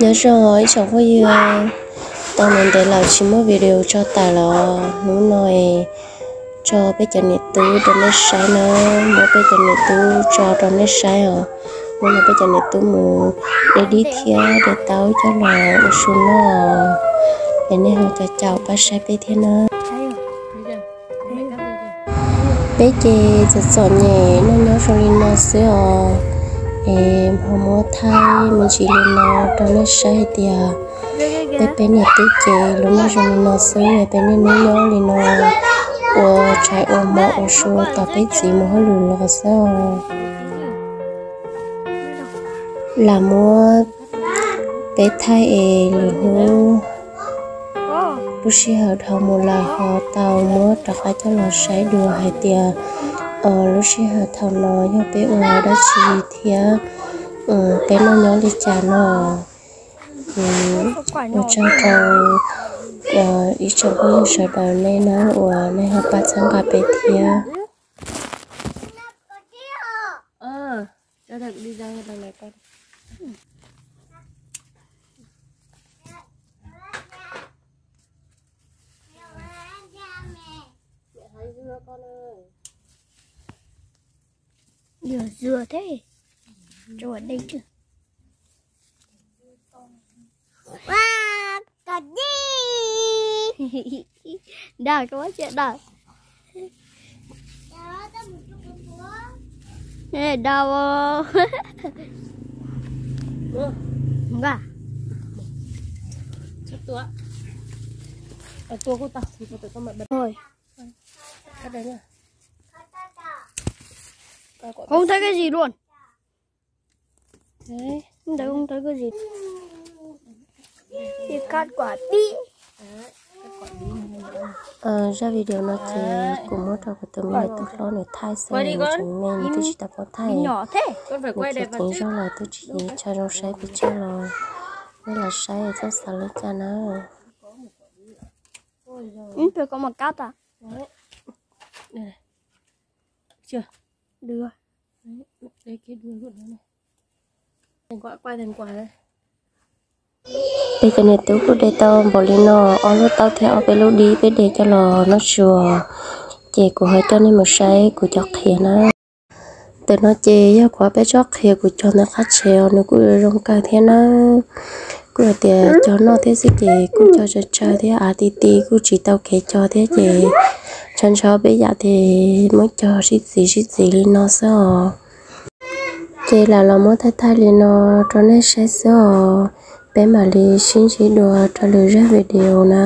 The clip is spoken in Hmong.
Nyob zoo ib tsoom phooj ywg, tau ntev ntev lawm tsis muab video tso tawm los hnub no tso peb cov niam tub rau nej saib na, muab peb cov niam tub tso rau nej saib os. Hnub no peb cov niam tub mus de dib thiab de taub coj los ua su noj, es nej ho caum caum pab saib peb thiab na. Peb ces txom txom nyem noj nyob zoo li no xwb os. Es ho muab thaij me ntsis li no rau nej saib hais tias peb peb niam tub ces lub noj zoo li no xwb, peb niaj hnub nyob li no ua tshais ua hmo ua su tos peb txiv mus hauj lwm los xwb os. Lam muab peb thaij es lwm hnub lub sij hawm dhau mus lawm ho tau muab rov qab coj los saib dua hais tias lub sij hawm thaum no yog peb ua dab tsi thiab peb noj nyob li cas no. Ua tsaug rau ib tsoom phooj ywg sawv daws nej na uas nej ho pab txhawb nqa peb thiab. Dua dua thiab, tsuas dej tswj. Dag koj muab cia dag. Dag. Không thấy cái gì luôn. Đấy. Không thấy, không thấy cái gì. Thì cắt quả đĩ. Zaj video no ces kuv muab rau kuv tus me nyuam tub hlob nws thaij xwb, nws tseem me nws twb tsis tau paub thaij. Nws khiav ceev zog lawm twb tsis tshua zoo saib pes tsawg los nej los saib txhob xav li cas na. Peb cov niam tub kuj de tau npaum li no, ob lub taub thiab ob peb lub dib peb de coj los noj su, ces kuv ho coj nej mus saib kuv cov qhiav na. Ntawm no ces yog kuv ob peb tsob qhiav kuv cog ntawm qab tsev os, nws kuj zoo kawg thiab na. Kuj hais tias cog noj thiab xwb ces kuj cog tsawg tsawg thiab av ti ti kuj tsis tau kev cog thiab ces ntshaw ntshaw peb yam ces muab cog sib txiv sib txiv li no xwb os. Ces lam los muab thaij thaij li no rau nej saib xwb os. Peb mam li sib ntsib dua rau lwm zaj video na.